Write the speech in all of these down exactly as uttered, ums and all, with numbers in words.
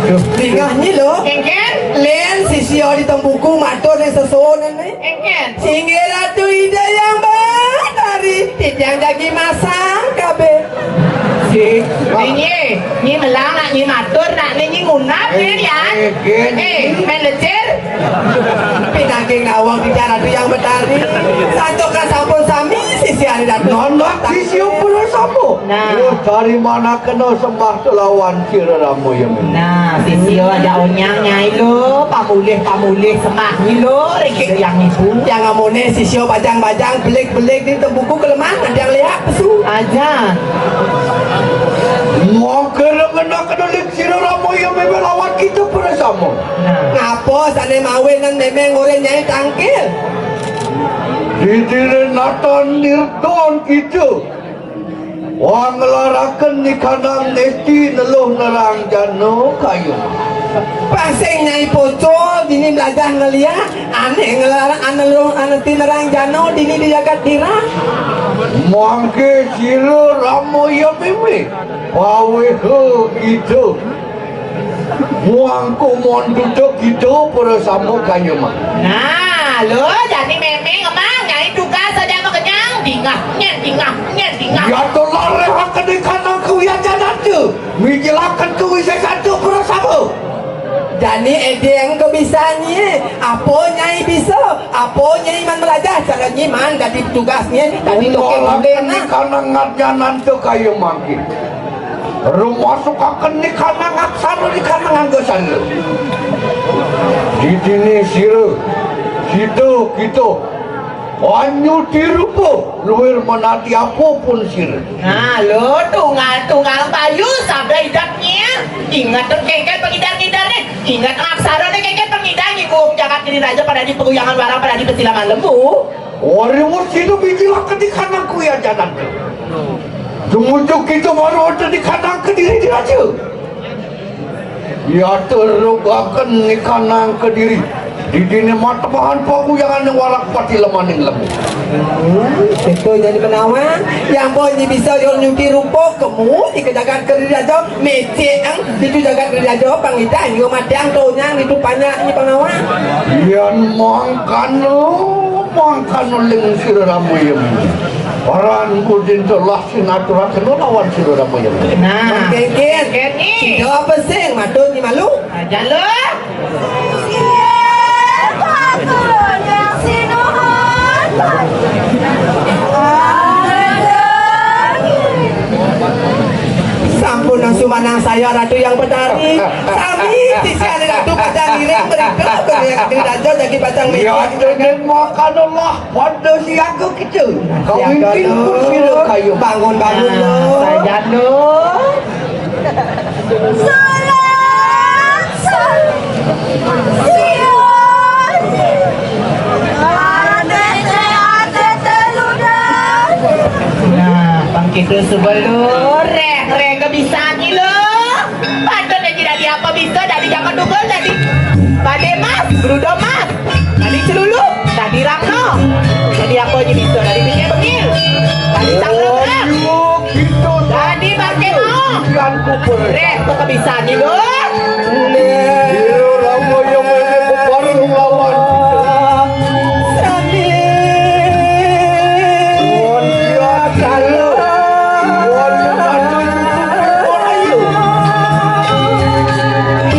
Dingeh nyi lo. Kénkén. Lén sisia di tempuku matur ring sesuunan né. Kénkén. Singgih Ratu Ida Hyang Batari, titiang jagi masang kabéh. Sik. Nyi, nyi melang nak nyi matur nak nyi ngunat nyi, Yan. Kénkén. Eh, main lecir. Pinanggih nawang titiang Ratu Hyang Batari. Santukan sampun sami sisia Ratu. Nanak sisia pun sama. Nah. Wah, dari mana kena sembah kelawan Sira Rama Hyang Mémé. Nah, sisia ada onyang nyai lo, pamulih-pamulih sembah nyi lo, rikit yang ibu. Yang amoné sisia bajang-bajang, belik-belik di tempuku kelemahan, ada yang lihat pesu. Aja. Maka ngena kena lik Sira Rama Hyang Mémé lawan kita pada sama. Nah. Ngapa sané mawinan mémé ngoré nyai tangkil? Didine natan nirton kita. Wah ngelaraken nikanang nesti neluh nerang jana kayu. Pasing nyai pocol dini mlajah ngeliat, ané ngelarang ané luh ané tinerang jana dini di jagat dirah. Mangke sira Rama Hyang Mémé, paweha kita. Muangko mon tutuk kita para sama kanya mah. Nah, lo jani mémé ngemang nyai tugas aja makenyang, dingah, nyén dingah, nyén dingah. Ya to lareh akan dikanang ke wiajanata. Mijilaken ke wisesata para sama. Jani édéng ke bisa nyai, apa nyai bisa, apa nyai man melajah, cara nyai man dadi tugas nyai, dadi toké Mulaken bunding, nah. Nikanang ngajanan to kaya mangkin. Rumasukaken nikanang aksara nikanang angga sandra. Didini sira, sida, kita, anyuti rupa, luir menati apa pun sira. Nah, lo tunggal-tunggal payu sabda idapnya. Inget kéngkén pengidar-ngidar nih. Inget aksara nih kéngkén pengidar nih. Jagat Giri Raja pada di peguyangan barang pada di pesilaman lembu. Ori wus sida mijilaken nikanang kuwi ajanan. Tumuju kita mara wonten nikanang Kediri di raja. Yata rugaken nikanang Kediri. Didine matebahan paguyangan warak pati lemaning lembu. Hmm, itu jadi penawang. Yang boy ini bisa yo nyuti rupa kemu di kejagaan Kediri raja. Mecek ang itu jagat raja pangidan yo matiang tonyang itu panyak ni pengawa. Yan mangkana, mangkana ling sira Ramayana. Paran kudin telah sinaturaken lawan sira Ramayana. Nah, kéngkén. Kéngkén. Sida apa sing matur ni malu? Aja lo. Sampun nasumanang saya Ratu Yang Betari. Sami titiang Ratu pada ngiring berita berlian diri raja jagi pada ngiring. Ya, dengan makan Allah pada siaga kita. Kau siaga mimpin lo. Pun sila kayu. Bangun, bangun lo. Nah, saya lo. Salam, salam. Siang. Atete, atete, ludah. Nah, pang kita sebelum rek, rek kebisan ni lo. Patut aja dari apa bisa, dari zaman dulu, dari Pade Mas, Brudo Mas. Tadi celulu, tadi rangno. Tadi apa aja bisa, tadi bikin bengil. Tadi samlok. Tadi pakai mau. Reh, kok bisa gitu? Iya, ramo yang ini bebaru lawan. Sami. Wan dia kalau. Wan dia kalau.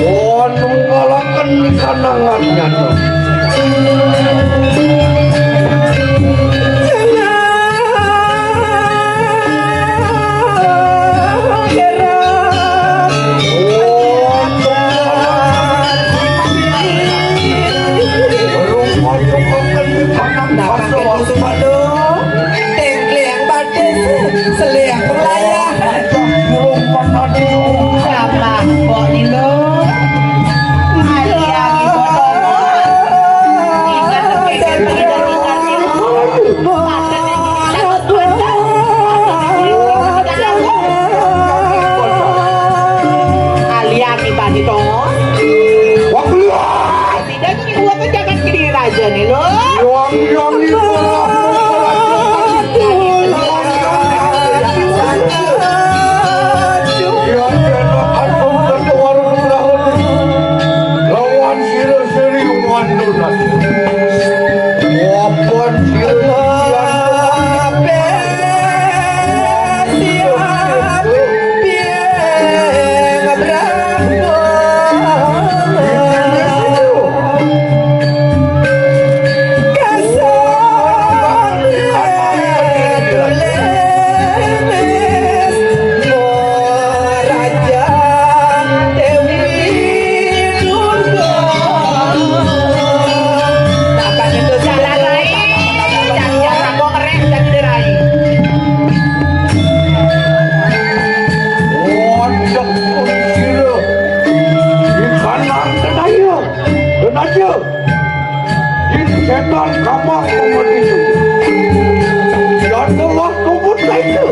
Wan ngalakan kanangan nyana. Nah, pakai tutup mata. Tengkleng batis, seleng pelayah. Sama kok ni lo. Alia ni bodoh. Ingat, ingat, ingat, ingat. Alia ni bani to. Wah, keluar. Tidak, ini buat pejabat gede raja ni lo. Wah, yang ni. Aja. Jin setan kamar pemati. Yang telah kubut itu.